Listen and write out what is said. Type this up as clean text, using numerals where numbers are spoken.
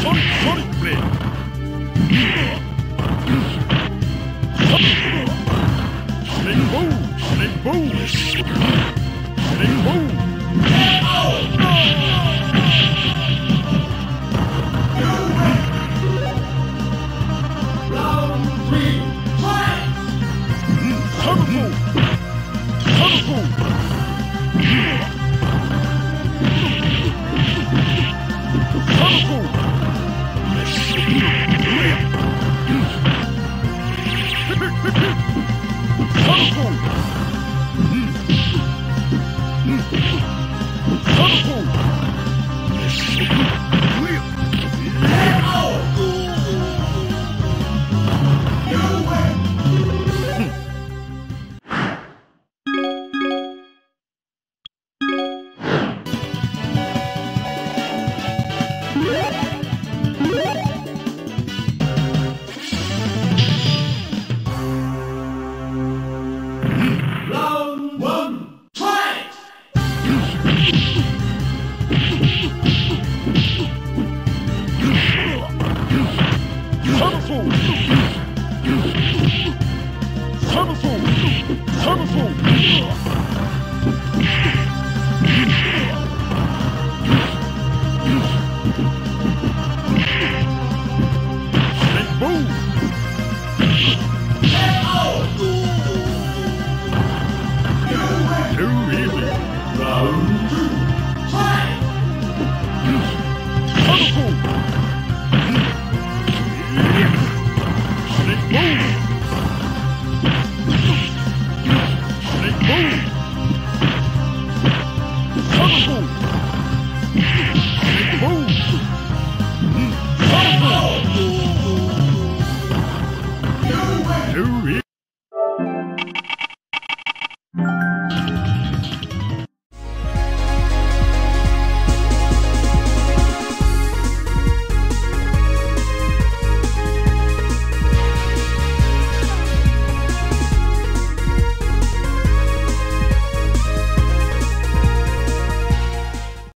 Sonic Sonic Blade. Snake Bow! Snake Bow! Snake Bow! Round 3, fight! Kung Fu! Kung Fu! Kung Fu! Kung Fu! You win! Round 1, fight! Kung Fu! Kung Fu! Kung Fu! Snake Bow! You win! Too easy! Round 2, fight! Kung Fu! Snake Bow! Snake Bow! Kung Fu! Snake Bow! Kung Fu! You win! Too easy!